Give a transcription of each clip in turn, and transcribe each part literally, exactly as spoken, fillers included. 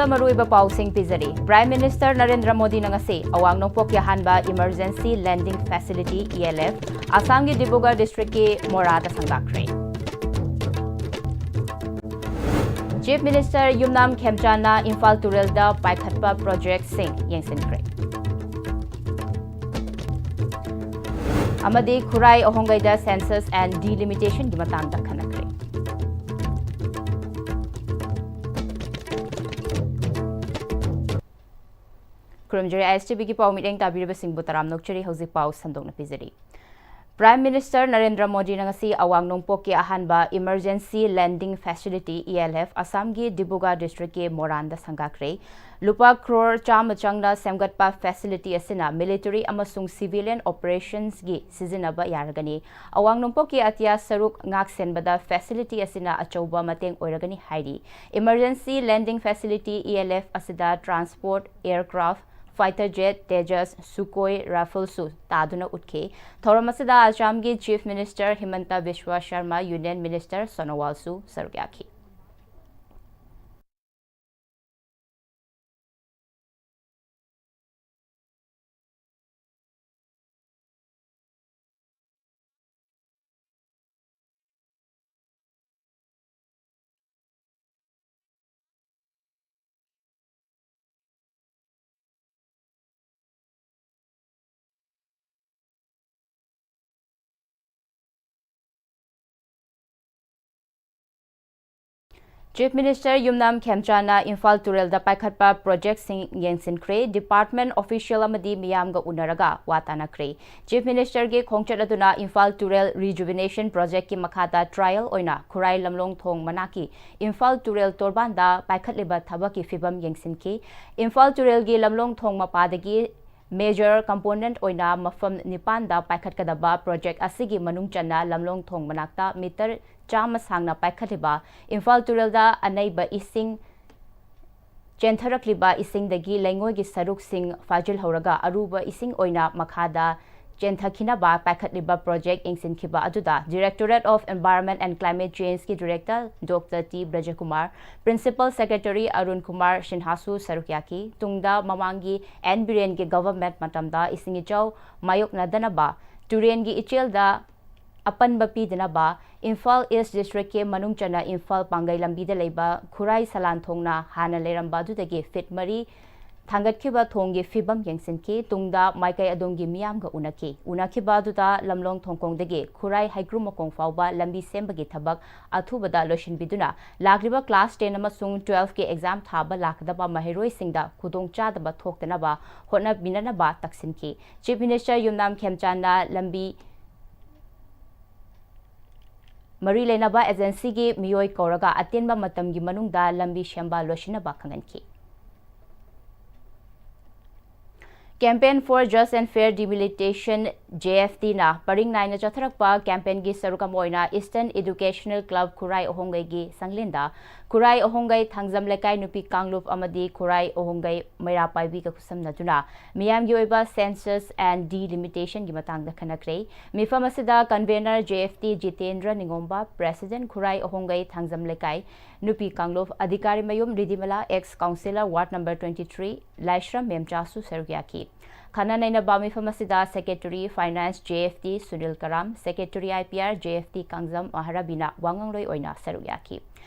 ꯃꯔꯨꯑꯣꯏꯕ ꯄꯥꯎꯁꯤꯡ ꯄꯤꯖꯔꯤ꯫ Prime Minister Narendra ꯃꯣꯗꯤꯅ ꯉꯁꯤ ꯑꯋꯥꯡ ꯅꯣꯡꯄꯣꯛꯀꯤ ꯑꯍꯥꯟꯕ Emergency Landing Facility, E L F, ꯑꯁꯥꯝꯒꯤ ꯗꯤꯕ꯭ꯔꯨꯒꯔ ꯗꯤꯁꯇ꯭ꯔꯤꯛꯀꯤ ꯃꯣꯔꯥꯗ ꯁꯪꯒꯥꯈ꯭ꯔꯦ꯫ Chief Minister ꯌꯨꯝꯅꯥꯝ ꯈꯦꯝꯆꯥꯟꯅ ꯏꯝꯐꯥꯜ ꯇꯨꯔꯦꯜꯗ ꯄꯥꯏꯈꯠꯄ ꯄ꯭ꯔꯣꯖꯦꯛꯁꯤꯡ ꯌꯦꯡꯁꯤꯟꯈ꯭ꯔꯦ꯫ ꯑꯃꯗꯤ ꯈꯨꯔꯥꯏ ꯑꯍꯣꯡꯒꯩꯗ Census and Delimitationꯒꯤ ꯃꯇꯥꯡꯗ ꯈꯟꯅꯈ꯭ꯔꯦ꯫ ꯈꯨꯔꯨꯝꯖꯔꯤ, ISTVꯒꯤ ꯄꯥꯎ ꯃꯤꯠꯌꯦꯡ ꯇꯥꯕꯤꯔꯤꯕꯁꯤꯡꯕꯨ ꯇꯔꯥꯝꯅ ꯑꯣꯛꯆꯔꯤ꯫ ꯍꯧꯖꯤꯛ ꯄꯥꯎ ꯁꯟꯗꯣꯛꯅ ꯄꯤꯖꯔꯤ꯫ Prime Minister ꯅꯔꯦꯟꯗ꯭ꯔ ꯃꯣꯗꯤꯅ ꯉꯁꯤ ꯑꯋꯥꯡ ꯅꯣꯡꯄꯣꯛꯀꯤ ꯑꯍꯥꯟꯕ Emergency Landing Facility, E L F, ꯑꯁꯥꯝꯒꯤ ꯗꯤꯕ꯭ꯔꯨꯒꯔ ꯗꯤꯁꯇ꯭ꯔꯤꯛꯀꯤ ꯃꯣꯔꯥꯟꯗ ꯁꯪꯒꯥꯈ꯭ꯔꯦ꯫ ꯂꯨꯄꯥ ꯀ꯭ꯔꯣꯔ ꯆꯥꯝꯃ ꯆꯪꯅ ꯁꯦꯝꯒꯠꯄ facility ꯑꯁꯤꯅ military ꯑꯃꯁꯨꯡ civilian operationsꯒꯤ ꯁꯤꯖꯤꯟꯅꯕ ꯌꯥꯔꯒꯅꯤ꯫ ꯑꯋꯥꯡ ꯅꯣꯡꯄꯣꯛꯀꯤ ꯑꯇꯤꯌꯥ ꯁꯔꯨꯛ ꯉꯥꯛ ꯁꯦꯟꯕꯗ facility ꯑꯁꯤꯅ ꯑꯆꯧꯕ ꯃꯇꯦꯡ ꯑꯣꯏꯔꯒꯅꯤ ꯍꯥꯏꯔꯤ꯫ Emergency Landing Facility, E L F, ꯑꯁꯤꯗ transport aircraft, fighter jet, Tejas, Sukhoi, Rafalesꯁꯨ ꯇꯥꯗꯨꯅ ꯎꯠꯈꯤ꯫ ꯊꯧꯔꯝ ꯑꯁꯤꯗ ꯑꯁꯥꯝꯒꯤ Chief Minister ꯍꯤꯃꯟꯇ Visva Sharma, Union Minister ꯁꯣꯅꯣꯋꯥꯜꯁꯨ ꯁꯔꯨꯛ ꯌꯥꯈꯤ꯫ Chief Minister ꯌꯨꯝꯅꯥꯝ ꯈꯦꯝꯆꯥꯟꯅ ꯏꯝꯐꯥꯜ ꯇꯨꯔꯦꯜꯗ ꯄꯥꯏꯈꯠꯄ ꯄ꯭ꯔꯣꯖꯦꯛꯁꯤꯡ ꯌꯦꯡꯁꯤꯟꯈ꯭ꯔꯦ꯫ Department official ꯑꯃꯗꯤ ꯃꯤꯌꯥꯝꯒ ꯎꯅꯔꯒ ꯋꯥ ꯇꯥꯅꯈ꯭ꯔꯦ꯫ Chief Ministerꯒꯤ ꯈꯣꯡꯆꯠ ꯑꯗꯨꯅ ꯏꯝꯐꯥꯜ ꯇꯨꯔꯦꯜ rejuvenation projectꯀꯤ ꯃꯈꯥꯗ trial ꯑꯣꯏꯅ ꯈꯨꯔꯥꯏ ꯂꯝꯂꯣꯡ ꯊꯣꯡ ꯃꯅꯥꯛꯀꯤ ꯏꯝꯐꯥꯜ ꯇꯨꯔꯦꯜ ꯇꯣꯔꯕꯥꯟꯗ ꯄꯥꯏꯈꯠꯂꯤꯕ ꯊꯕꯛꯀꯤ ꯐꯤꯚꯝ ꯌꯦꯡꯁꯤꯟꯈꯤ꯫ ꯏꯝꯐꯥꯜ ꯇꯨꯔꯦꯜꯒꯤ ꯂꯝꯂꯣꯡ ꯊꯣꯡ ꯃꯄꯥꯗꯒꯤ major component ꯑꯣꯏꯅ ꯃꯐꯝ ꯅꯤꯄꯥꯟꯗ ꯄꯥꯏꯈꯠꯀꯗꯕ ꯄ꯭ꯔꯣꯖꯦꯛ ꯑꯁꯤꯒꯤ ꯃꯅꯨꯡ ꯆꯟꯅ ꯂꯝꯂꯣꯡ ꯊꯣꯡ ꯃꯅꯥꯛꯇ ꯃꯤꯇꯔ ꯆꯥꯝꯃ ꯁꯥꯡꯅ ꯄꯥꯏꯈꯠꯂꯤꯕ ꯏꯝꯐꯥꯜ ꯇꯨꯔꯦꯜꯗ ꯑꯅꯩꯕ ꯏꯁꯤꯡ ꯆꯦꯟꯊꯔꯛꯂꯤꯕ ꯏꯁꯤꯡꯗꯒꯤ ꯂꯩꯉꯣꯏꯒꯤ ꯁꯔꯨꯛꯁꯤꯡ ꯐꯥꯖꯤꯜꯍꯧꯔꯒ ꯑꯔꯨꯕ ꯏꯁꯤꯡ ꯑꯣꯏꯅ ꯃꯈꯥꯗ ꯆꯦꯟꯊꯈꯤꯅꯕ ꯄꯥꯏꯈꯠꯂꯤꯕ ꯄ꯭ꯔꯣꯖꯦꯛ ꯌꯦꯡꯁꯤꯟꯈꯤꯕ ꯑꯗꯨꯗ Directorate of Environment and Climate Change ꯀꯤ Director Doctor T ꯕ꯭ꯔꯖꯀꯨꯃꯥꯔ, Principal Secretary Arun Kumar ꯁꯤꯟꯍꯥꯁꯨ ꯁꯔꯨꯛ ꯌꯥꯈꯤ꯫ ꯇꯨꯡꯗ ꯃꯃꯥꯡꯒꯤ ꯑꯦꯟ ꯕꯤꯔꯦꯟꯒꯤ ꯒꯚꯔꯟꯃꯦꯟꯠ ꯃꯇꯝꯗ ꯏꯁꯤꯡ ꯏꯆꯥꯎ ꯃꯥꯌꯣꯛꯅꯗꯅꯕ ꯇꯨꯔꯦꯟꯒꯤ ꯏꯆꯦꯜꯗ ꯑꯄꯟꯕ ꯄꯤꯗꯅꯕ ꯏꯝꯐꯥꯜ ꯏꯁ ꯗꯤꯁꯇ꯭ꯔꯤꯛꯀꯤ ꯃꯅꯨꯡ ꯆꯟꯅ ꯏꯝꯐꯥꯜ ꯄꯥꯡꯒꯩ ꯂꯝꯕꯤꯗ ꯂꯩꯕ ꯈꯨꯔꯥꯏ ꯁꯂꯥꯟ ꯊꯣꯡꯅ ꯍꯥꯟꯅ ꯂꯩꯔꯝꯕ ꯑꯗꯨꯗꯒꯤ ꯐꯤꯠ ꯃꯔꯤ ꯊꯥꯡꯒꯠꯈꯤꯕ ꯊꯣꯡꯒꯤ ꯐꯤꯕꯝ ꯌꯦꯡꯁꯤꯟꯈꯤ꯫ ꯇꯨꯡꯗ ꯃꯥꯏꯀꯩ ꯑꯗꯣꯝꯒꯤ ꯃꯤꯌꯥꯝꯒ ꯎꯅꯈꯤ꯫ ꯎꯅꯈꯤꯕ ꯑꯗꯨꯗ ꯂꯝꯂꯣꯡ ꯊꯣꯡꯈꯣꯡꯗꯒꯤ ꯈꯨꯔꯥꯏ ꯍꯩꯒ꯭ꯔꯨ ꯃꯈꯣꯡ ꯐꯥꯎꯕ ꯂꯝꯕꯤ ꯁꯦꯝꯕꯒꯤ ꯊꯕꯛ ꯑꯊꯨꯕꯗ ꯂꯣꯏꯁꯤꯟꯕꯤꯗꯨꯅ ꯂꯥꯛꯂꯤꯕ ꯀ꯭ꯂꯥꯁ ꯇꯦꯟ ꯑꯃꯁꯨꯡ ꯇꯨꯋꯦꯜꯐꯀꯤ ꯑꯦꯛꯖꯥꯝ ꯊꯥꯕ ꯂꯥꯛꯀꯗꯕ ꯃꯍꯩꯔꯣꯏꯁꯤꯡꯗ ꯈꯨꯗꯣꯡꯆꯥꯗꯕ ꯊꯣꯛꯇꯅꯕ ꯍꯣꯠꯅꯕꯤꯅꯅꯕ ꯇꯛꯁꯤꯟꯈꯤ꯫ ꯆꯤꯐ ꯃꯤꯅꯤꯁꯇꯔ ꯌꯨꯝꯅꯥꯝ ꯈꯦꯝꯆꯥꯟꯅ ꯂꯝꯕꯤ ꯃꯔꯤ ꯂꯩꯅꯕ ꯑꯦꯖꯦꯟꯁꯤꯒꯤ ꯃꯤꯑꯣꯏ ꯀꯧꯔꯒ ꯑꯇꯦꯟꯕ ꯃꯇꯝꯒꯤ ꯃꯅꯨꯡꯗ ꯂꯝꯕꯤ ꯁꯦꯝꯕ ꯂꯣꯏꯁꯤꯟꯅꯕ ꯈꯪꯍꯟꯈꯤ꯫ Campaign for Just and Fair Delimitation, J F D ꯅ ꯄꯔꯤꯡ ꯅꯥꯏꯅ ꯆꯠꯊꯔꯛꯄ ꯀꯦꯝꯄꯦꯟꯒꯤ ꯁꯔꯨꯛ ꯑꯃ ꯑꯣꯏꯅ Eastern Educational Club ꯈꯨꯔꯥꯏ ꯑꯍꯣꯡꯒꯩꯒꯤ ꯁꯪꯂꯦꯟꯗ ꯈꯨꯔꯥꯏ ꯑꯍꯣꯡꯒꯩ ꯊꯥꯡꯖꯝ ꯂꯩꯀꯥꯏ ꯅꯨꯄꯤ ꯀꯥꯡꯂꯨꯞ ꯑꯃꯗꯤ ꯈꯨꯔꯥꯏ ꯑꯍꯣꯡꯒꯩ ꯃꯩꯔꯥ ꯄꯥꯏꯕꯤꯒ ꯈꯨꯠꯁꯝꯅꯗꯨꯅ ꯃꯤꯌꯥꯝꯒꯤ ꯑꯣꯏꯕ Census and Delimitation ꯒꯤ ꯃꯇꯥꯡꯗ ꯈꯟꯅꯈ꯭ꯔꯦ꯫ ꯃꯤꯐꯝ ꯑꯁꯤꯗ convener J F D Jitendra ꯅꯤꯉꯣꯝꯕ, President ꯈꯨꯔꯥꯏ ꯑꯍꯣꯡꯒꯩ ꯊꯥꯡꯖꯝ ꯂꯩꯀꯥꯏ ꯅꯨꯄꯤ ꯀꯥꯡꯂꯨꯞ, ꯑꯙꯤꯀꯥꯔꯤ ꯃꯌꯨꯝ ꯔꯤꯗꯤꯃꯂꯥ, ex councillor ward number twenty three ꯂꯥꯏꯁ꯭ꯔꯝ ꯃꯦꯝꯆꯥꯁꯨ ꯁꯔꯨꯛ ꯌꯥꯈꯤ꯫ ꯈꯟꯅ ꯅꯩꯅꯕ ꯃꯤꯐꯝ ꯑꯁꯤꯗ Secretary Finance J F D Sunil Karam, Secretary I P R J F D Kangjam ꯃꯍꯥꯔꯥꯕꯤꯅ ꯋꯥꯉꯥꯡꯂꯣꯏ ꯑꯣꯏꯅ ꯁꯔꯨꯛ ꯌꯥꯈꯤ꯫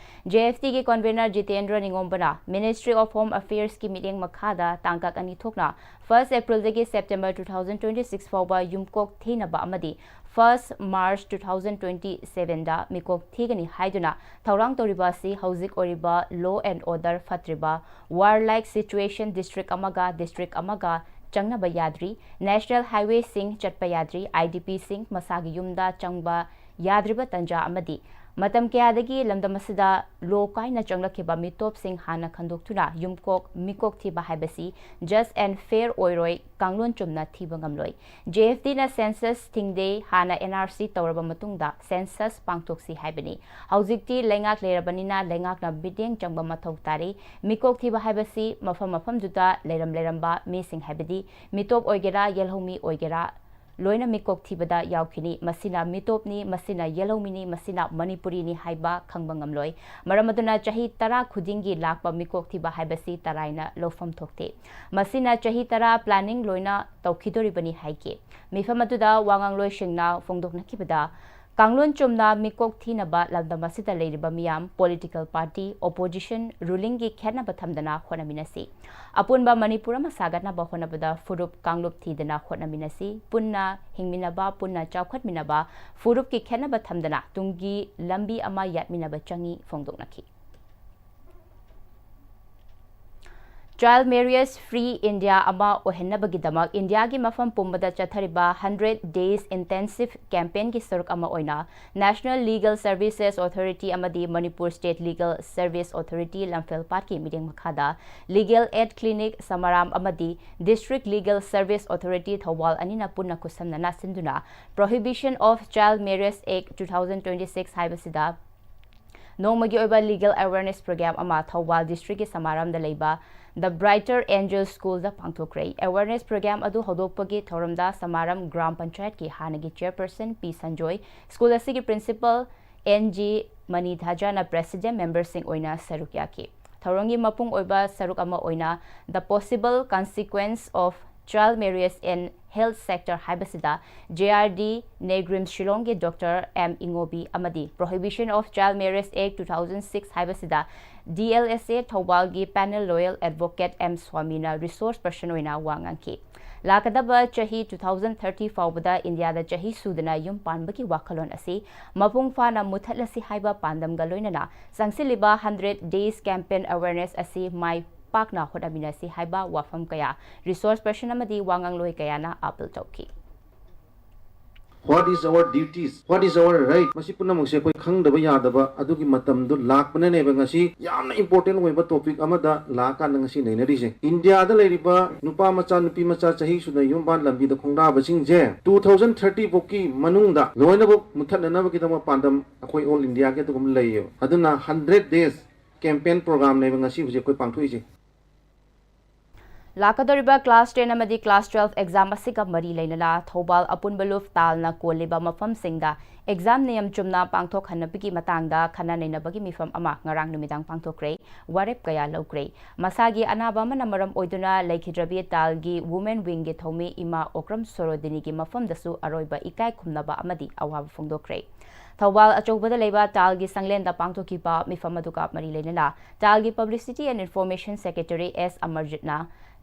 J F D ꯒꯤ convener Jitendra ꯅꯤꯉꯣꯝꯕꯅ Ministry of Home Affairs ꯀꯤ ꯃꯤꯠꯌꯦꯡ ꯃꯈꯥꯗ ꯇꯥꯡꯀꯛ ꯑꯅꯤ ꯊꯣꯛꯅ first April ꯗꯒꯤ September two thousand twenty six ꯐꯥꯎꯕ ꯌꯨꯝꯀꯣꯛ ꯊꯤꯅꯕ ꯑꯃꯗꯤ first March two thousand twenty seven ꯗ ꯃꯤꯀꯣꯛ ꯊꯤꯒꯅꯤ ꯍꯥꯏꯗꯨꯅ ꯊꯧꯔꯥꯡ ꯇꯧꯔꯤꯕ ꯑꯁꯤ ꯍꯧꯖꯤꯛ ꯑꯣꯏꯔꯤꯕ law and order ꯐꯠꯇ꯭ꯔꯤꯕ, war like situation district ꯑꯃꯒ district ꯑꯃꯒ ꯆꯪꯅꯕ ꯌꯥꯗ꯭ꯔꯤ, national highway ꯁꯤꯡ ꯆꯠꯄ ꯌꯥꯗ꯭ꯔꯤ, I D P ꯁꯤꯡ ꯃꯁꯥꯒꯤ ꯌꯨꯝꯗ ꯆꯪꯕ ꯌꯥꯗ꯭ꯔꯤꯕ ꯇꯟꯖꯥ ꯑꯃꯗꯤ ꯃꯇꯝ ꯀꯌꯥꯗꯒꯤ ꯂꯝꯗꯝ ꯑꯁꯤꯗ law ꯀꯥꯏꯅ ꯆꯪꯂꯛꯈꯤꯕ ꯃꯤꯇꯣꯞꯁꯤꯡ ꯍꯥꯟꯅ ꯈꯟꯗꯣꯛꯇꯨꯅ ꯌꯨꯝꯀꯣꯛ ꯃꯤꯀꯣꯛ ꯊꯤꯕ ꯍꯥꯏꯕꯁꯤ just and fair ꯑꯣꯏꯔꯣꯏ, ꯀꯥꯡꯂꯣꯟ ꯆꯨꯝꯅ ꯊꯤꯕ ꯉꯝꯂꯣꯏ꯫ J F D ꯅ census ꯊꯤꯡꯗꯦ, ꯍꯥꯟꯅ N R C ꯇꯧꯔꯕ ꯃꯇꯨꯡꯗ census ꯄꯥꯡꯊꯣꯛꯁꯤ ꯍꯥꯏꯕꯅꯤ꯫ ꯍꯧꯖꯤꯛꯇꯤ ꯂꯩꯉꯥꯛ ꯂꯩꯔꯕꯅꯤꯅ ꯂꯩꯉꯥꯛꯅ ꯃꯤꯠꯌꯦꯡ ꯆꯪꯕ ꯃꯊꯧ ꯇꯥꯔꯤ꯫ ꯃꯤꯀꯣꯛ ꯊꯤꯕ ꯍꯥꯏꯕꯁꯤ ꯃꯐꯝ ꯃꯐꯝꯗꯨꯗ ꯂꯩꯔꯝ ꯂꯩꯔꯝꯕ ꯃꯤꯁꯤꯡ ꯍꯥꯏꯕꯗꯤ ꯃꯤꯇꯣꯞ ꯑꯣꯏꯒꯦꯔꯥ, ꯌꯦꯜꯍꯧꯃꯤ ꯑꯣꯏꯒꯦꯔꯥ, ꯂꯣꯏꯅ ꯃꯤꯀꯣꯛ ꯊꯤꯕꯗ ꯌꯥꯎꯈꯤꯅꯤ꯫ ꯃꯁꯤꯅ ꯃꯤꯇꯣꯞꯅꯤ, ꯃꯁꯤꯅ ꯌꯦꯜꯍꯧꯃꯤꯅꯤ, ꯃꯁꯤꯅ ꯃꯅꯤꯄꯨꯔꯤꯅꯤ ꯍꯥꯏꯕ ꯈꯪꯕ ꯉꯝꯂꯣꯏ꯫ ꯃꯔꯝ ꯑꯗꯨꯅ ꯆꯍꯤ ꯇꯔꯥ ꯈꯨꯗꯤꯡꯒꯤ ꯂꯥꯛꯄ ꯃꯤꯀꯣꯛ ꯊꯤꯕ ꯍꯥꯏꯕꯁꯤ ꯇꯔꯥꯏꯅ ꯂꯧꯐꯝ ꯊꯣꯛꯇꯦ꯫ ꯃꯁꯤꯅ ꯆꯍꯤ ꯇꯔꯥ planning ꯂꯣꯏꯅ ꯇꯧꯈꯤꯗꯣꯔꯤꯕꯅꯤ ꯍꯥꯏꯈꯤ꯫ ꯃꯤꯐꯝ ꯑꯗꯨꯗ ꯋꯥꯉꯥꯡꯂꯣꯏꯁꯤꯡꯅ ꯐꯣꯡꯗꯣꯛꯅꯈꯤꯕꯗ, ꯀꯥꯡꯂꯣꯟ ꯆꯨꯝꯅ ꯃꯤꯀꯣꯛ ꯊꯤꯅꯕ ꯂꯝꯗꯝ ꯑꯁꯤꯗ ꯂꯩꯔꯤꯕ ꯃꯤꯌꯥꯝ, political party, opposition, rulingꯒꯤ ꯈꯦꯠꯅꯕ ꯊꯝꯗꯅ ꯍꯣꯠꯅꯃꯤꯟꯅꯁꯤ꯫ ꯑꯄꯨꯟꯕ ꯃꯅꯤꯄꯨꯔ ꯑꯃ ꯁꯥꯒꯠꯅꯕ ꯍꯣꯠꯅꯕꯗ ꯐꯨꯔꯨꯞ ꯀꯥꯡꯂꯨꯞ ꯊꯤꯗꯅ ꯍꯣꯠꯅꯃꯤꯟꯅꯁꯤ꯫ ꯄꯨꯟꯅ ꯍꯤꯡꯃꯤꯟꯅꯕ, ꯄꯨꯟꯅ ꯆꯥꯎꯈꯠꯃꯤꯟꯅꯕ, ꯐꯨꯔꯨꯞꯀꯤ ꯈꯦꯠꯅꯕ ꯊꯝꯗꯅ ꯇꯨꯡꯒꯤ ꯂꯝꯕꯤ ꯑꯃ ꯌꯥꯠꯃꯤꯟꯅꯕ ꯆꯪꯏ ꯐꯣꯡꯗꯣꯛꯅꯈꯤ꯫ Child marriage free India ꯑꯃ ꯑꯣꯏꯍꯟꯅꯕꯒꯤꯗꯃꯛ ꯏꯟꯗꯤꯌꯥꯒꯤ ꯃꯐꯝ ꯄꯨꯝꯕꯗ ꯆꯠꯊꯔꯤꯕ hundred days intensive campaignꯒꯤ ꯁꯔꯨꯛ ꯑꯃ ꯑꯣꯏꯅ National Legal Services Authority ꯑꯃꯗꯤ Manipur State Legal Service Authority ꯂꯝꯐꯦꯜꯄꯥꯠꯀꯤ ꯃꯤꯠꯌꯦꯡ ꯃꯈꯥꯗ Legal Aid Clinic ꯁꯃꯥꯔꯥꯝ ꯑꯃꯗꯤ District Legal Service Authority Thoubal ꯑꯅꯤꯅ ꯄꯨꯟꯅ ꯈꯨꯠꯁꯝꯅꯅ ꯁꯤꯟꯗꯨꯅ Prohibition of Child Marriage Act two thousand twenty-six ꯍꯥꯏꯕꯁꯤꯗ ꯅꯣꯡꯃꯒꯤ ꯑꯣꯏꯕ legal awareness program ꯑꯃ ꯊꯧꯕꯥꯜ districtꯀꯤ ꯁꯃꯥꯔꯝꯗ ꯂꯩꯕ The Brighter Angel Schoolꯗ ꯄꯥꯡꯊꯣꯛꯈ꯭ꯔꯦ꯫ Awareness program ꯑꯗꯨ ꯍꯧꯗꯣꯛꯄꯒꯤ ꯊꯧꯔꯝꯗ ꯁꯃꯥꯔꯝ ꯒ꯭ꯔꯥꯝ ꯄꯟꯆꯥꯌꯠꯀꯤ ꯍꯥꯟꯅꯒꯤ chairperson ꯄꯤ ꯁꯟꯖꯣꯏ, school ꯑꯁꯤꯒꯤ principal ꯑꯦꯟ ꯖꯤ ꯃꯅꯤꯙꯥꯖꯥꯅ president memberꯁꯤꯡ ꯑꯣꯏꯅ ꯁꯔꯨꯛ ꯌꯥꯈꯤ꯫ ꯊꯧꯔꯝꯒꯤ ꯃꯄꯨꯡ ꯑꯣꯏꯕ ꯁꯔꯨꯛ ꯑꯃ ꯑꯣꯏꯅ The Possible Consequence of Child Marriage in Health Sector ꯍꯥꯏꯕꯁꯤꯗ ꯖꯦ ꯑꯥꯔ ꯗꯤ ꯅꯦꯒ꯭ꯔꯤꯝ ꯁꯤꯂꯣꯡꯒꯤ ꯗꯣꯛꯇꯔ ꯑꯦꯝ ꯏꯉꯣꯕꯤ ꯑꯃꯗꯤ Prohibition of Child Marriage Act two thousand six ꯍꯥꯏꯕꯁꯤꯗ ꯗꯤ ꯑꯦꯜ ꯑꯦꯁ ꯑꯦ ꯊꯧꯕꯥꯜꯒꯤ panel lawyer advocate ꯑꯦꯝ ꯁ꯭ꯋꯥꯃꯤꯅ resource person ꯑꯣꯏꯅ ꯋꯥ ꯉꯥꯡꯈꯤ꯫ ꯂꯥꯛꯀꯗꯕ ꯆꯍꯤ two thousand thirty ꯐꯥꯎꯕꯗ ꯏꯟꯗꯤꯌꯥꯗ ꯆꯍꯤ ꯁꯨꯗꯅ ꯌꯨꯝ ꯄꯥꯟꯕꯒꯤ ꯋꯥꯈꯜꯂꯣꯟ ꯑꯁꯤ ꯃꯄꯨꯡ ꯐꯥꯅ ꯃꯨꯊꯠꯂꯁꯤ ꯍꯥꯏꯕ ꯄꯥꯟꯗꯝꯒ ꯂꯣꯏꯅꯅ ꯆꯪꯁꯤꯜꯂꯤꯕ hundred days campaign awareness ꯑꯁꯤ ꯃꯥꯏ ꯄꯥꯛꯅ ꯍꯣꯠꯅꯃꯤꯟꯅꯁꯤ ꯍꯥꯏꯕ ꯋꯥꯐꯝ ꯀꯌꯥ resource person ꯑꯃꯗꯤ ꯋꯥꯉꯥꯡꯂꯣꯏ ꯀꯌꯥꯅ ꯑꯥꯄꯤꯜ ꯇꯧꯈꯤ꯫ What is our duties? What is our right? ꯃꯁꯤ ꯄꯨꯝꯅꯃꯛꯁꯦ ꯑꯩꯈꯣꯏ ꯈꯪꯗꯕ ꯌꯥꯗꯕ ꯑꯗꯨꯒꯤ ꯃꯇꯝꯗꯣ ꯂꯥꯛꯄꯅꯅꯦꯕ ꯉꯁꯤ ꯌꯥꯝꯅ important ꯑꯣꯏꯕ topic ꯑꯃꯗ ꯂꯥꯛꯑꯀꯥꯟꯗ ꯉꯁꯤ ꯅꯩꯅꯔꯤꯁꯦ꯫ ꯏꯟꯗꯤꯌꯥꯗ ꯂꯩꯔꯤꯕ ꯅꯨꯄꯥ ꯃꯆꯥ, ꯅꯨꯄꯤ ꯃꯆꯥ, ꯆꯍꯤ ꯁꯨꯅ ꯌꯨꯝ ꯄꯥꯟ ꯂꯝꯕꯤꯗ ꯈꯣꯡꯗꯥꯕꯁꯤꯡꯁꯦ two thousand thirty ꯐꯥꯎꯀꯤ ꯃꯅꯨꯡꯗ ꯂꯣꯏꯅꯃꯛ ꯃꯨꯠꯊꯠꯅꯅꯕꯒꯤꯗꯃꯛ ꯄꯥꯟꯗꯝ ꯑꯩꯈꯣꯏ all Indiaꯒꯤ ꯑꯗꯨꯒꯨꯝꯕ ꯂꯩꯌꯦꯕ꯫ ꯑꯗꯨꯅ hundred days campaign programꯅꯦꯕ ꯉꯁꯤ ꯍꯧꯖꯤꯛ ꯑꯩꯈꯣꯏ ꯄꯥꯡꯊꯣꯛꯏꯁꯦ꯫ ꯂꯥꯛꯀꯗꯧꯔꯤꯕ class ten ꯑꯃꯗꯤ class twelve exam ꯑꯁꯤꯒ ꯃꯔꯤ ꯂꯩꯅꯅ ꯊꯧꯕꯥꯜ ꯑꯄꯨꯟꯕ ꯂꯨꯞ ꯇꯥꯜꯅ ꯀꯣꯜꯂꯤꯕ ꯃꯐꯝꯁꯤꯡꯗ exam ꯅꯤꯌꯝ ꯆꯨꯝꯅ ꯄꯥꯡꯊꯣꯛꯍꯟꯅꯕꯒꯤ ꯃꯇꯥꯡꯗ ꯈꯟꯅ ꯅꯩꯅꯕꯒꯤ ꯃꯤꯐꯝ ꯑꯃ ꯉꯔꯥꯡ ꯅꯨꯃꯤꯗꯥꯡ ꯄꯥꯡꯊꯣꯛꯈ꯭ꯔꯦ꯫ ꯋꯥꯔꯦꯞ ꯀꯌꯥ ꯂꯧꯈ꯭ꯔꯦ꯫ ꯃꯁꯥꯒꯤ ꯑꯅꯥꯕ ꯑꯃꯅ ꯃꯔꯝ ꯑꯣꯏꯗꯨꯅ ꯂꯩꯈꯤꯗ꯭ꯔꯕꯤ ꯇꯥꯜꯒꯤ Women Wingꯒꯤ ꯊꯧꯃꯤ ꯏꯃꯥ ꯑꯣꯀ꯭ꯔꯝ ꯁꯣꯔꯣꯗꯤꯅꯤꯒꯤ ꯃꯐꯝꯗꯁꯨ ꯑꯔꯣꯏꯕ ꯏꯀꯥꯏ ꯈꯨꯝꯅꯕ ꯑꯃꯗꯤ ꯑꯋꯥꯕ ꯐꯣꯡꯗꯣꯛꯈ꯭ꯔꯦ꯫ ꯊꯧꯕꯥꯜ ꯑꯆꯧꯕꯗ ꯂꯩꯕ ꯇꯥꯜꯒꯤ ꯁꯪꯂꯦꯟꯗ ꯄꯥꯡꯊꯣꯛꯈꯤꯕ ꯃꯤꯐꯝ ꯑꯗꯨꯒ ꯃꯔꯤ ꯂꯩꯅꯅ ꯇꯥꯜꯒꯤ Publicity and Information Secretary ꯑꯦꯁ ꯑꯃꯔꯖꯤꯠꯅ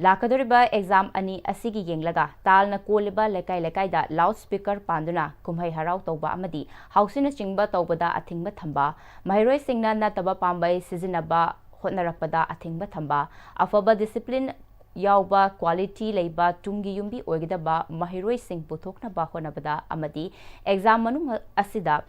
ꯂꯥꯛꯀꯗꯧꯔꯤꯕ exam ꯑꯅꯤ ꯑꯁꯤꯒꯤ ꯌꯦꯡꯂꯒ ꯇꯥꯜꯅ ꯀꯣꯜꯂꯤꯕ ꯂꯩꯀꯥꯏ ꯂꯩꯀꯥꯏꯗ loud speaker ꯄꯥꯟꯗꯨꯅ ꯀꯨꯝꯍꯩ ꯍꯔꯥꯎ ꯇꯧꯕ ꯑꯃꯗꯤ ꯍꯥꯎꯁꯤꯅꯆꯤꯡꯕ ꯇꯧꯕꯗ ꯑꯊꯤꯡꯕ ꯊꯝꯕ, ꯃꯍꯩꯔꯣꯏꯁꯤꯡꯅ ꯅꯠꯇꯕ ꯄꯥꯝꯕꯩ ꯁꯤꯖꯤꯟꯅꯕ ꯍꯣꯠꯅꯔꯛꯄꯗ ꯑꯊꯤꯡꯕ ꯊꯝꯕ, ꯑꯐꯕ discipline ꯌꯥꯎꯕ quality ꯂꯩꯕ ꯇꯨꯡꯒꯤ ꯌꯨꯝꯕꯤ ꯑꯣꯏꯒꯗꯕ ꯃꯍꯩꯔꯣꯏꯁꯤꯡ ꯄꯨꯊꯣꯛꯅꯕ ꯍꯣꯠꯅꯕꯗ ꯑꯃꯗꯤ exam ꯃꯅꯨꯡ ꯑꯁꯤꯗ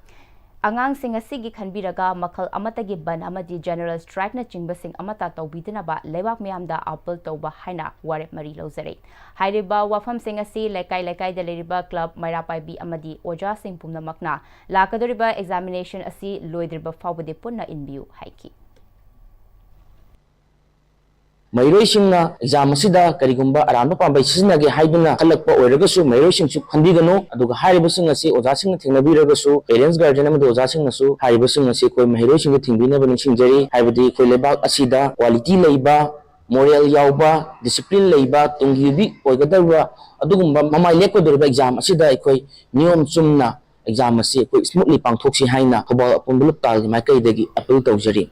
ꯑꯉꯥꯡꯁꯤꯡ ꯑꯁꯤꯒꯤ ꯈꯟꯕꯤꯔꯒ ꯃꯈꯜ ꯑꯃꯠꯇꯒꯤ ꯕꯟ ꯑꯃꯗꯤ general strikeꯅꯆꯤꯡꯕꯁꯤꯡ ꯑꯃꯠꯇ ꯇꯧꯕꯤꯗꯅꯕ ꯂꯩꯕꯥꯛ ꯃꯤꯌꯥꯝꯗ appeal ꯇꯧꯕ ꯍꯥꯏꯅ ꯋꯥꯔꯦꯞ ꯃꯔꯤ ꯂꯧꯖꯔꯦ꯫ ꯍꯥꯏꯔꯤꯕ ꯋꯥꯐꯝꯁꯤꯡ ꯑꯁꯤ ꯂꯩꯀꯥꯏ ꯂꯩꯀꯥꯏꯗ ꯂꯩꯔꯤꯕ club, ꯃꯩꯔꯥ ꯄꯥꯏꯕꯤ ꯑꯃꯗꯤ ꯑꯣꯖꯥꯁꯤꯡ ꯄꯨꯝꯅꯃꯛꯅ ꯂꯥꯛꯀꯗꯧꯔꯤꯕ examination ꯑꯁꯤ ꯂꯣꯏꯗ꯭ꯔꯤꯕ ꯐꯥꯎꯕꯗꯤ ꯄꯨꯟꯅ ꯏꯟꯕꯤꯌꯨ ꯍꯥꯏꯈꯤ꯫ ꯃꯍꯩꯔꯣꯏꯁꯤꯡꯅ exam ꯑꯁꯤꯗ ꯀꯔꯤꯒꯨꯝꯕ ꯑꯔꯥꯟꯕ ꯄꯥꯝꯕꯩ ꯁꯤꯖꯤꯟꯅꯒꯦ ꯍꯥꯏꯗꯨꯅ ꯈꯜꯂꯛꯄ ꯑꯣꯏꯔꯒꯁꯨ ꯃꯍꯩꯔꯣꯏꯁꯤꯡꯁꯨ ꯈꯟꯕꯤꯒꯅꯨ꯫ ꯑꯗꯨꯒ ꯍꯥꯏꯔꯤꯕꯁꯤꯡ ꯑꯁꯤ ꯑꯣꯖꯥꯁꯤꯡꯅ ꯊꯦꯡꯅꯕꯤꯔꯒꯁꯨ, parents, guardian ꯑꯃꯗꯤ ꯑꯣꯖꯥꯁꯤꯡꯅꯁꯨ ꯍꯥꯏꯔꯤꯕꯁꯤꯡ ꯑꯁꯤ ꯑꯩꯈꯣꯏ ꯃꯍꯩꯔꯣꯏꯁꯤꯡꯗ ꯊꯤꯡꯕꯤꯅꯕ ꯅꯤꯡꯁꯤꯡꯖꯔꯤ꯫ ꯍꯥꯏꯕꯗꯤ ꯑꯩꯈꯣꯏ ꯂꯩꯕꯥꯛ ꯑꯁꯤꯗ quality ꯂꯩꯕ, moral ꯌꯥꯎꯕ, discipline ꯂꯩꯕ, ꯇꯨꯡꯒꯤ ꯌꯨꯝꯕꯤ ꯑꯣꯏꯒꯗꯧꯔꯤꯕ ꯑꯗꯨꯒꯨꯝꯕ ꯃꯃꯥꯏ ꯂꯦꯞꯀꯗꯧꯔꯤꯕ exam ꯑꯁꯤꯗ ꯑꯩꯈꯣꯏ ꯅꯤꯌꯣꯝ ꯆꯨꯝꯅ exam ꯑꯁꯤ ꯑꯩꯈꯣꯏ smoothly ꯄꯥꯡꯊꯣꯛꯁꯤ ꯍꯥꯏꯅ ꯊꯧꯕꯥꯜ ꯑꯄꯨꯟꯕ ꯂꯨꯞ ꯇꯥꯜꯒꯤ ꯃꯥꯏꯀꯩꯗꯒꯤ appeal ꯇꯧꯖꯔꯤ꯫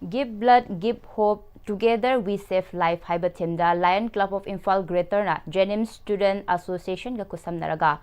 Give Blood, Give Hope, Together We Save Life ꯍꯥꯏꯕ themeꯗ Lion Club of Imphal Greaterꯅ JNIMS Student Associationꯒ ꯈꯨꯠꯁꯝꯅꯔꯒ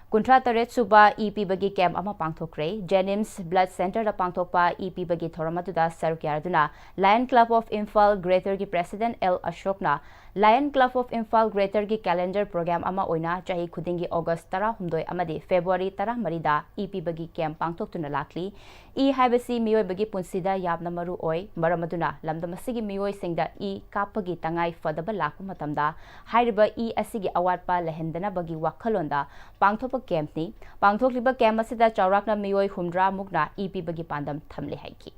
ꯀꯨꯟꯊ꯭ꯔꯥ ꯇꯔꯦꯠ ꯁꯨꯕ ꯏ ꯄꯤꯕꯒꯤ camp ꯑꯃ ꯄꯥꯡꯊꯣꯛꯈ꯭ꯔꯦ꯫ JNIMS Blood Centreꯗ ꯄꯥꯡꯊꯣꯛꯄ ꯏ ꯄꯤꯕꯒꯤ ꯊꯧꯔꯝ ꯑꯗꯨꯗ ꯁꯔꯨꯛ ꯌꯥꯗꯨꯅ Lion Club of Imphal Greaterꯒꯤ President ꯑꯦꯜ ꯑꯁꯣꯛꯅ Lion Club of Imphal Greaterꯒꯤ calendar program ꯑꯃ ꯑꯣꯏꯅ ꯆꯍꯤ ꯈꯨꯗꯤꯡꯒꯤ August ꯇꯔꯥꯍꯨꯝꯗꯣꯏ ꯑꯃꯗꯤ February ꯇꯔꯥꯃꯔꯤꯗ ꯏ ꯄꯤꯕꯒꯤ camp ꯄꯥꯡꯊꯣꯛꯇꯨꯅ ꯂꯥꯛꯂꯤ꯫ ꯏ ꯍꯥꯏꯕꯁꯤ ꯃꯤꯑꯣꯏꯕꯒꯤ ꯄꯨꯟꯁꯤꯗ ꯌꯥꯝꯅ ꯃꯔꯨ ꯑꯣꯏ꯫ ꯃꯔꯝ ꯑꯗꯨꯅ ꯂꯝꯗꯝ ꯑꯁꯤꯒꯤ ꯃꯤꯑꯣꯏꯁꯤꯡꯗ ꯏ ꯀꯥꯞꯄꯒꯤ ꯇꯉꯥꯏ ꯐꯗꯕ ꯂꯥꯛꯄ ꯃꯇꯝꯗ ꯍꯥꯏꯔꯤꯕ ꯏ ꯑꯁꯤꯒꯤ ꯑꯋꯥꯠꯄ ꯂꯩꯍꯟꯗꯅꯕꯒꯤ ꯋꯥꯈꯜꯂꯣꯟꯗ ꯄꯥꯡꯊꯣꯛꯄ campꯅꯤ꯫ ꯄꯥꯡꯊꯣꯛꯂꯤꯕ camp ꯑꯁꯤꯗ ꯆꯥꯎꯔꯥꯛꯅ ꯃꯤꯑꯣꯏ ꯍꯨꯝꯗ꯭ꯔꯥ ꯃꯨꯛꯅ ꯏ ꯄꯤꯕꯒꯤ ꯄꯥꯟꯗꯝ ꯊꯝꯂꯦ ꯍꯥꯏꯈꯤ꯫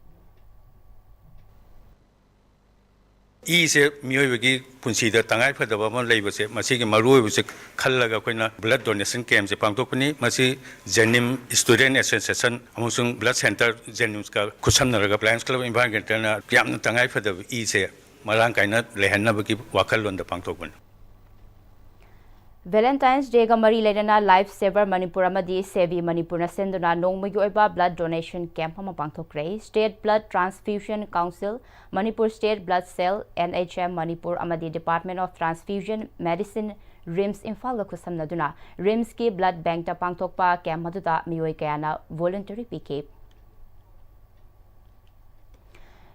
ꯏꯁꯦ ꯃꯤꯑꯣꯏꯕꯒꯤ ꯄꯨꯟꯁꯤꯗ ꯇꯉꯥꯏ ꯐꯗꯕ ꯑꯃ ꯂꯩꯕꯁꯦ, ꯃꯁꯤꯒꯤ ꯃꯔꯨꯑꯣꯏꯕꯁꯦ ꯈꯜꯂꯒ ꯑꯩꯈꯣꯏꯅ blood donation campꯁꯦ ꯄꯥꯡꯊꯣꯛꯄꯅꯤ꯫ ꯃꯁꯤ JNIMS Student Association ꯑꯃꯁꯨꯡ blood centre JNIMSꯀ ꯈꯨꯠꯁꯝꯅꯔꯒ Lions Club Imphal Greaterꯅ ꯌꯥꯝꯅ ꯇꯉꯥꯏ ꯐꯗꯕ ꯏꯁꯦ ꯃꯔꯥꯡ ꯀꯥꯏꯅ ꯂꯩꯍꯟꯅꯕꯒꯤ ꯋꯥꯈꯜꯂꯣꯟꯗ ꯄꯥꯡꯊꯣꯛꯄꯅꯤ꯫ Valentine's Dayꯒ ꯃꯔꯤ ꯂꯩꯅꯅ Life Saver Manipur ꯑꯃꯗꯤ Sevi Manipurꯅ ꯁꯤꯟꯗꯨꯅ ꯅꯣꯡꯃꯒꯤ ꯑꯣꯏꯕ blood donation camp ꯑꯃ ꯄꯥꯡꯊꯣꯛꯈ꯭ꯔꯦ꯫ State Blood Transfusion Council, Manipur State Blood Cell, NHM Manipur ꯑꯃꯗꯤ Department of Transfusion Medicine, RIMS ꯏꯝꯐꯥꯜꯒ ꯈꯨꯠꯁꯝꯅꯗꯨꯅ RIMSꯀꯤ blood bankꯇ ꯄꯥꯡꯊꯣꯛꯄ camp ꯑꯗꯨꯗ ꯃꯤꯑꯣꯏ ꯀꯌꯥꯅ voluntary ꯄꯤꯈꯤ꯫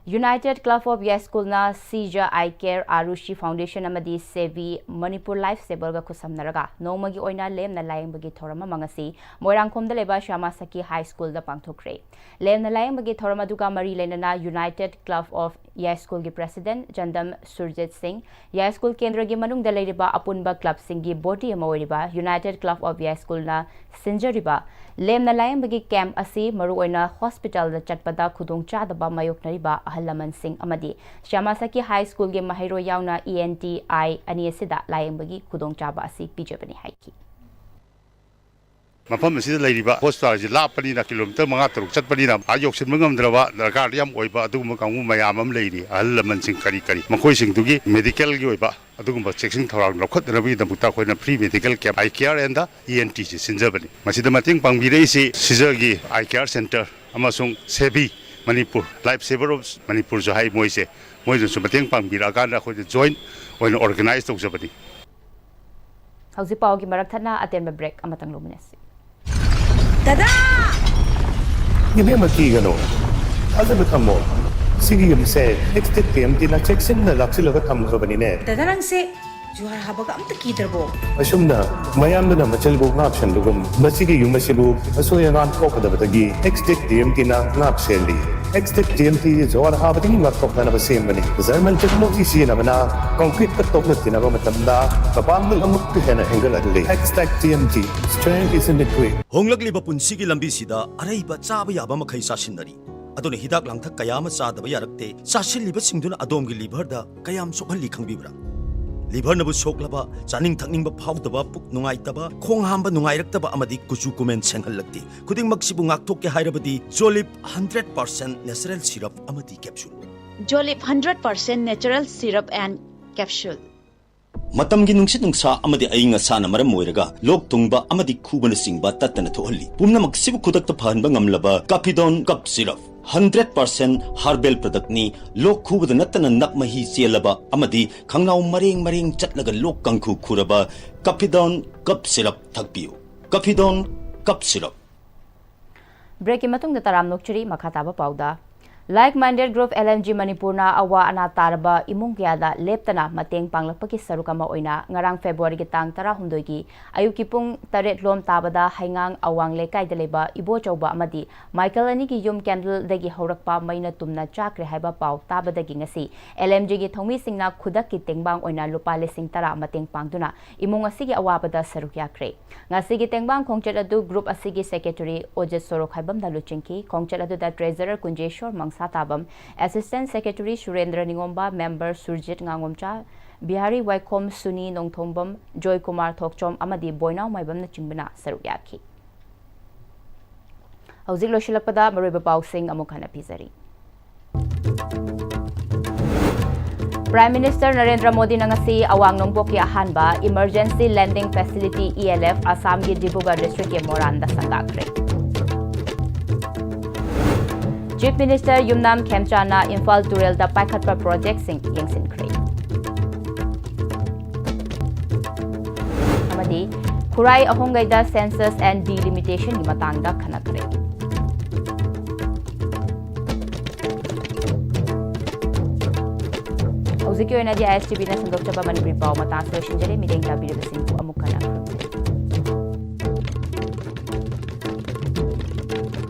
United Club of ꯌꯥꯏꯁ꯭ꯀꯨꯜꯅ ꯁꯤꯖ ꯑꯥꯏ ꯀꯦꯌꯔ, ꯑꯥꯔꯨꯁꯤ ꯐꯥꯎꯟꯗꯦꯁꯟ ꯑꯃꯗꯤ ꯁꯦꯕꯤ ꯃꯅꯤꯄꯨꯔ ꯂꯥꯏꯐ ꯁꯦꯕꯔꯒ ꯈꯨꯠꯁꯝꯅꯔꯒ ꯅꯣꯡꯃꯒꯤ ꯑꯣꯏꯅ ꯂꯦꯝꯅ ꯂꯥꯌꯦꯡꯕꯒꯤ ꯊꯧꯔꯝ ꯑꯃ ꯉꯁꯤ ꯃꯣꯏꯔꯥꯡꯈꯣꯝꯗ ꯂꯩꯕ ꯁ꯭ꯌꯥꯃꯥꯁꯈꯤ ꯍꯥꯏ ꯁ꯭ꯀꯨꯜꯗ ꯄꯥꯡꯊꯣꯛꯈ꯭ꯔꯦ꯫ ꯂꯦꯝꯅ ꯂꯥꯌꯦꯡꯕꯒꯤ ꯊꯧꯔꯝ ꯑꯗꯨꯒ ꯃꯔꯤ ꯂꯩꯅꯅ United Club of ꯌꯥꯏꯁ꯭ꯀꯨꯜꯒꯤ ꯄ꯭ꯔꯦꯁꯤꯗꯦꯟꯠ ꯖꯟꯗꯝ ꯁꯨꯔꯖꯤꯠ ꯁꯤꯡ, ꯌꯥꯏꯁ꯭ꯀꯨꯜ ꯀꯦꯟꯗ꯭ꯔꯒꯤ ꯃꯅꯨꯡꯗ ꯂꯩꯔꯤꯕ ꯑꯄꯨꯟꯕ ꯀ꯭ꯂꯕꯁꯤꯡꯒꯤ ꯕꯣꯗꯤ ꯑꯃ ꯑꯣꯏꯔꯤꯕ United Club of ꯌꯥꯏꯁ꯭ꯀꯨꯜꯅ ꯁꯤꯟꯖꯔꯤꯕ ꯂꯦꯝꯅ ꯂꯥꯌꯦꯡꯕꯒꯤ ꯀꯦꯝꯞ ꯑꯁꯤ ꯃꯔꯨꯑꯣꯏꯅ ꯍꯣꯁꯄꯤꯇꯥꯜꯗ ꯆꯠꯄꯗ ꯈꯨꯗꯣꯡꯆꯥꯗꯕ ꯃꯥꯌꯣꯛꯅꯔꯤꯕ ꯑꯍꯜ ꯂꯃꯟꯁꯤꯡ ꯑꯃꯗꯤ ꯁ꯭ꯌꯥꯃꯥꯁꯈꯤ ꯍꯥꯏ ꯁ꯭ꯀꯨꯜꯒꯤ ꯃꯍꯩꯔꯣꯏ ꯌꯥꯎꯅ ꯏ ꯑꯦꯟ ꯇꯤ ꯑꯥꯏ ꯑꯅꯤ ꯑꯁꯤꯗ ꯂꯥꯌꯦꯡꯕꯒꯤ ꯈꯨꯗꯣꯡꯆꯥꯕ ꯑꯁꯤ ꯄꯤꯖꯕꯅꯤ ꯍꯥꯏꯈꯤ꯫ ꯃꯐꯝ ꯑꯁꯤꯗ ꯂꯩꯔꯤꯕ ꯍꯣꯁꯄꯤꯇꯥꯜꯁꯤ ꯂꯥꯞꯄꯅꯤꯅ, ꯀꯤꯂꯣꯃꯤꯇꯔ ꯃꯉꯥ ꯇꯔꯨꯛ ꯆꯠꯄꯅꯤꯅ, ꯑꯥ ꯌꯧꯁꯤꯟꯕ ꯉꯝꯗ꯭ꯔꯕ, ꯗꯔꯀꯥꯔ ꯌꯥꯝ ꯑꯣꯏꯕ ꯑꯗꯨꯒꯨꯝꯕ ꯀꯥꯡꯕꯨ ꯃꯌꯥꯝ ꯑꯃ ꯂꯩꯔꯤ꯫ ꯑꯍꯜ ꯂꯃꯟꯁꯤꯡ ꯀꯔꯤ ꯀꯔꯤ, ꯃꯈꯣꯏꯁꯤꯡꯗꯨꯒꯤ ꯃꯦꯗꯤꯀꯦꯜꯒꯤ ꯑꯣꯏꯕ ꯑꯗꯨꯒꯨꯝꯕ ꯆꯦꯛꯁꯤꯟ ꯊꯧꯔꯥꯡ ꯂꯧꯈꯠꯅꯅꯕꯒꯤꯗꯃꯛꯇ ꯑꯩꯈꯣꯏꯅ free medical camp, eye care and the E N T ꯁꯤ ꯁꯤꯟꯖꯕꯅꯤ꯫ ꯃꯁꯤꯗ ꯃꯇꯦꯡ ꯄꯥꯡꯕꯤꯔꯛꯏꯁꯤ ꯁꯤꯖꯒꯤ ꯑꯥꯏ ꯀꯦꯌꯔ ꯁꯦꯟꯇꯔ ꯑꯃꯁꯨꯡ ꯁꯦꯕꯤ ꯃꯅꯤꯄꯨꯔ, Life Saver of ꯃꯅꯤꯄꯨꯔꯁꯨ ꯍꯥꯏ ꯃꯣꯏꯁꯦ, ꯃꯣꯏꯅꯁꯨ ꯃꯇꯦꯡ ꯄꯥꯡꯕꯤꯔꯛꯑꯀꯥꯟꯗ ꯑꯩꯈꯣꯏꯅ ꯖꯣꯏꯟ ꯑꯣꯏꯅ ꯑꯣꯔꯒꯅꯥꯏꯖ ꯇꯧꯖꯕꯅꯤ꯫ ꯍꯧꯖꯤꯛ ꯄꯥꯎꯒꯤ ꯃꯔꯛ ꯊꯠꯅ ꯑꯇꯦꯟꯕ ꯕ꯭ꯔꯦꯛ ꯑꯃꯇꯪ ꯂꯧꯃꯤꯟꯅꯁꯤ꯫ ꯗꯗꯥ! ꯏꯕꯦꯝꯃ, ꯀꯤꯒꯅꯨ, ꯊꯥꯖꯕ ꯊꯝꯃꯣ꯫ ꯁꯤꯒꯤ ꯌꯨꯝꯁꯦ ꯑꯦꯛꯁꯇꯦꯛ ꯇꯤ ꯑꯦꯝ ꯇꯤꯅ ꯆꯦꯛꯁꯤꯟꯅ ꯂꯥꯛꯁꯤꯜꯂꯒ ꯊꯝꯈ꯭ꯔꯕꯅꯤꯅꯦ꯫ ꯗꯗꯥ, ꯅꯪꯁꯦ ꯖꯨꯍꯥꯔ ꯍꯥꯕꯒ ꯑꯝꯇ ꯀꯤꯗ꯭ꯔꯕꯣ? ꯑꯁꯨꯝꯅ ꯃꯌꯥꯝꯗꯨꯅ ꯃꯆꯜꯕꯨ ꯉꯥꯛ ꯁꯦꯟꯕꯒꯨꯝ, ꯃꯁꯤꯒꯤ ꯌꯨꯝ ꯑꯁꯤꯕꯨ ꯑꯁꯣꯏ ꯑꯉꯥꯝ ꯊꯣꯛꯀꯗꯕꯗꯒꯤ ꯑꯦꯛꯁꯇꯦꯛ ꯇꯤ ꯑꯦꯝ ꯇꯤꯅ ꯉꯥꯛ ꯁꯦꯜꯂꯤ꯫ ꯑꯦꯛꯁꯇꯦꯛ ꯇꯤ ꯑꯦꯝ ꯇꯤ ꯖꯨꯍꯥꯔ ꯍꯥꯕꯗꯒꯤ ꯉꯥꯛꯊꯣꯛꯅꯅꯕ ꯁꯦꯝꯕꯅꯤ꯫ ꯖꯔꯃꯟ ꯇꯦꯛꯅꯣꯂꯣꯖꯤ ꯁꯤꯖꯤꯟꯅꯕꯅ ꯀꯪꯀ꯭ꯔꯤꯠꯀ ꯇꯣꯛꯅ ꯇꯤꯟꯅꯕ ꯃꯇꯝꯗ ꯃꯄꯥꯡꯒꯜ ꯑꯃꯨꯛꯀ ꯍꯦꯟꯅ ꯍꯦꯟꯒꯠꯍꯜꯂꯤ꯫ Extech T M T, strength is in the grit. ꯍꯣꯡꯂꯛꯂꯤꯕ ꯄꯨꯟꯁꯤꯒꯤ ꯂꯝꯕꯤꯁꯤꯗ ꯑꯔꯩꯕ ꯆꯥꯕ ꯌꯥꯕ ꯃꯈꯩ ꯆꯥꯁꯤꯟꯅꯔꯤ꯫ ꯑꯗꯨꯅ ꯍꯤꯗꯥꯛ ꯂꯥꯡꯊꯛ ꯀꯌꯥ ꯑꯃ ꯆꯥꯗꯕ ꯌꯥꯔꯛꯇꯦ꯫ ꯆꯥꯁꯤꯜꯂꯤꯕꯁꯤꯡꯗꯨꯅ ꯑꯗꯣꯝꯒꯤ liverꯗ ꯀꯌꯥꯝ ꯁꯣꯛꯍꯜꯂꯤ ꯈꯪꯕꯤꯕ꯭ꯔꯥ? Liverꯅꯕꯨ ꯁꯣꯛꯂꯕ, ꯆꯥꯅꯤꯡ ꯊꯛꯅꯤꯡꯕ ꯐꯥꯎꯗꯕ, ꯄꯨꯛ ꯅꯨꯡꯉꯥꯏꯇꯕ, ꯈꯣꯡ ꯍꯥꯝꯕ ꯅꯨꯡꯉꯥꯏꯔꯛꯇꯕ ꯑꯃꯗꯤ ꯀꯨꯆꯨ ꯀꯨꯃꯦꯟ ꯁꯦꯡꯍꯜꯂꯛꯇꯦ꯫ ꯈꯨꯗꯤꯡꯃꯛꯁꯤꯕꯨ ꯉꯥꯛꯊꯣꯛꯀꯦ ꯍꯥꯏꯔꯕꯗꯤ Jolib hundred percent natural syrup ꯑꯃꯗꯤ capsule꯫ Jolib hundred percent natural syrup and capsule꯫ ꯃꯇꯝꯒꯤ ꯅꯨꯡꯁꯤꯠ ꯅꯨꯡꯁꯥ ꯑꯃꯗꯤ ꯑꯏꯪ ꯑꯁꯥꯅ ꯃꯔꯝ ꯑꯣꯏꯔꯒ ꯂꯣꯛ ꯊꯨꯡꯕ ꯑꯃꯗꯤ ꯈꯨꯕꯅꯆꯤꯡꯕ ꯇꯠꯇꯅ ꯊꯣꯛꯍꯜꯂꯤ꯫ ꯄꯨꯝꯅꯃꯛꯁꯤꯕꯨ ꯈꯨꯗꯛꯇ ꯐꯍꯟꯕ ꯉꯝꯂꯕ Capidone Cough Syrup hundred percent herbal productꯅꯤ꯫ ꯂꯣꯛ ꯈꯨꯕꯗ ꯅꯠꯇꯅ ꯅꯞ ꯃꯍꯤ ꯆꯦꯜꯂꯕ ꯑꯃꯗꯤ ꯈꯪꯅꯥꯎ ꯃꯔꯦꯡ ꯃꯔꯦꯡ ꯆꯠꯂꯒ ꯂꯣꯛ ꯀꯥꯡꯈꯨ ꯈꯨꯔꯕ Capidone Cough Syrup ꯊꯛꯄꯤꯌꯨ꯫ Capidone Cough Syrup꯫ Breakꯀꯤ ꯃꯇꯨꯡꯗ ꯇꯔꯥꯝ ꯅꯣꯛꯆꯔꯤ꯫ ꯃꯈꯥ ꯇꯥꯕ ꯄꯥꯎꯗ, Like Minded Group L M G ꯃꯅꯤꯄꯨꯔꯅ ꯑꯋꯥ ꯑꯅꯥ ꯇꯥꯔꯕ ꯏꯃꯨꯡ ꯀꯌꯥꯗ ꯂꯦꯞꯇꯅ ꯃꯇꯦꯡ ꯄꯥꯡꯂꯛꯄꯒꯤ ꯁꯔꯨꯛ ꯑꯃ ꯑꯣꯏꯅ ꯉꯔꯥꯡ Februaryꯒꯤ ꯇꯥꯡ ꯇꯔꯥꯍꯨꯝꯗꯣꯏꯒꯤ ꯑꯌꯨꯛꯀꯤ ꯄꯨꯡ ꯇꯔꯦꯠ ꯂꯣꯝ ꯇꯥꯕꯗ ꯍꯩꯉꯥꯡ ꯑꯋꯥꯡ ꯂꯩꯀꯥꯏꯗ ꯂꯩꯕ ꯏꯕꯣꯆꯧꯕ ꯑꯃꯗꯤ ꯃꯥꯏꯀꯜ ꯑꯅꯤꯒꯤ ꯌꯨꯝ candleꯗꯒꯤ ꯍꯧꯔꯛꯄ ꯃꯩꯅ ꯇꯨꯝꯅ ꯆꯥꯛꯈ꯭ꯔꯦ ꯍꯥꯏꯕ ꯄꯥꯎ ꯇꯥꯕꯗꯒꯤ ꯉꯁꯤ L M Gꯒꯤ ꯊꯧꯃꯤꯁꯤꯡꯅ ꯈꯨꯗꯛꯀꯤ ꯇꯦꯡꯕꯥꯡ ꯑꯣꯏꯅ ꯂꯨꯄꯥ ꯂꯤꯁꯤꯡ ꯇꯔꯥ ꯃꯇꯦꯡ ꯄꯥꯡꯗꯨꯅ ꯏꯃꯨꯡ ꯑꯁꯤꯒꯤ ꯑꯋꯥꯕꯗ ꯁꯔꯨꯛ ꯌꯥꯈ꯭ꯔꯦ꯫ ꯉꯁꯤꯒꯤ ꯇꯦꯡꯕꯥꯡ ꯈꯣꯡꯆꯠ ꯑꯗꯨ group ꯑꯁꯤꯒꯤ secretary ꯑꯣꯖꯦꯠ ꯁꯣꯔꯣꯛꯈꯥꯏꯕꯝꯅ ꯂꯨꯆꯤꯡꯈꯤ꯫ ꯈꯣꯡꯆꯠ ꯑꯗꯨꯗ treasurer ꯀꯨꯟꯖꯦꯁꯣꯔ ꯃꯪꯁꯥ ꯇꯥꯕꯝ, assistant secretary ꯁꯨꯔꯦꯟꯗ꯭ꯔ ꯅꯤꯉꯣꯝꯕ, member Surjit ꯉꯥꯉꯣꯝꯆꯥ, Bihari ꯋꯥꯏꯈꯣꯝ, ꯁꯨꯅꯤ ꯅꯣꯡꯊꯣꯡꯕꯝ, ꯖꯣꯏꯀꯨꯃꯥꯔ ꯊꯣꯛꯆꯣꯝ ꯑꯃꯗꯤ ꯕꯣꯏꯅꯥꯎ ꯃꯥꯏꯕꯝꯅꯆꯤꯡꯕꯅ ꯁꯔꯨꯛ ꯌꯥꯈꯤ꯫ ꯍꯧꯖꯤꯛ ꯂꯣꯏꯁꯤꯜꯂꯛꯄꯗ ꯃꯔꯨꯑꯣꯏꯕ ꯄꯥꯎꯁꯤꯡ ꯑꯃꯨꯛ ꯍꯟꯅ ꯄꯤꯖꯔꯤ꯫ Prime Minister ꯅꯔꯦꯟꯗ꯭ꯔ ꯃꯣꯗꯤꯅ ꯉꯁꯤ ꯑꯋꯥꯡ ꯅꯣꯡꯄꯣꯛꯀꯤ ꯑꯍꯥꯟꯕ Emergency Landing Facility, E L F, ꯑꯁꯥꯝꯒꯤ ꯗꯤꯕ꯭ꯔꯨꯒꯔ districtꯀꯤ ꯃꯣꯔꯥꯟꯗ ꯁꯪꯒꯥꯈ꯭ꯔꯦ꯫ Chief Minister ꯌꯨꯝꯅꯥꯝ ꯈꯦꯝꯆꯥꯟꯅ ꯏꯝꯐꯥꯜ ꯇꯨꯔꯦꯜꯗ ꯄꯥꯏꯈꯠꯄ projectꯁꯤꯡ ꯌꯦꯡꯁꯤꯟꯈ꯭ꯔꯦ꯫ ꯑꯃꯗꯤ ꯈꯨꯔꯥꯏ ꯑꯍꯣꯡꯒꯩꯗ census and delimitationꯒꯤ ꯃꯇꯥꯡꯗ ꯈꯟꯅꯈ꯭ꯔꯦ꯫ ꯍꯧꯖꯤꯛꯀꯤ ꯑꯣꯏꯅꯗꯤ I S T Vꯅ ꯁꯟꯗꯣꯛꯆꯕ ꯃꯅꯤꯄꯨꯔꯤ ꯄꯥꯎ ꯃꯇꯥꯡ ꯑꯁꯤ ꯂꯣꯏꯁꯤꯟꯖꯔꯦ꯫ ꯃꯤꯠꯌꯦꯡ ꯇꯥꯕꯤꯔꯤꯕꯁꯤꯡꯕꯨ ꯑꯃꯨꯛ ꯍꯟꯅ